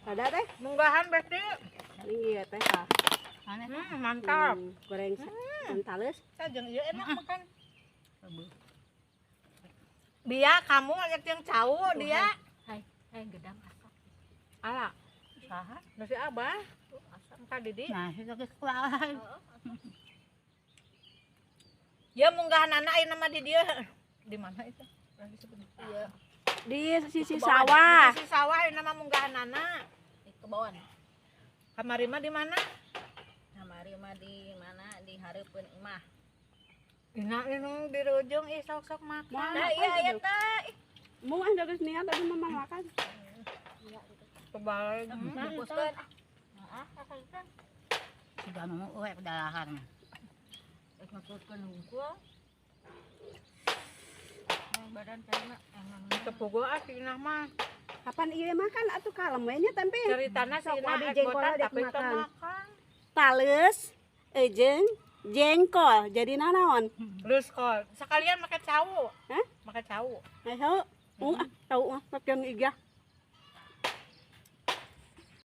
Ada teh? Munggahan berarti. Ini ieu teh tah. Mantap. Goreng tales. Tah jeung ieu enak makan. Dia kamu ajak yang cau dia. Hai, hai gedang asap. Ala, Saha? Nasi abah. Engka Didi. Nah, itu geus kualahan. Ya munggahan anak ayeuna mah di dieu. Di mana itu? Urang disebut. Iya, Di sisi sawah. Di sisi sawah ayeuna mah munggahan anak. Di kebon. Kamari mah di mana? Kamari mah di mana? Di hareupeun imah. Ina ini di ujung ih sok-sok makan. Nah, Nah, iya iya teh. Mau ah geus niat tadi mah makan. Kebalik. Dipuskeun. Sudah mau uwe pedalahan. Rek ngepuskeun hungkul. Badan kayaknya emang Tepugo ah si Inah mah. Kapan ieu makan atuh kalem we nya tempe. Ceritana si Sok Inah abi ek jengkol botan dek tapi teu makan. Makan. Tales eujeung jengkol jadi nanaon? Terus kol, sekalian make cau. Hah? Make cau. Ayo, ah, tahu ah, makan iga.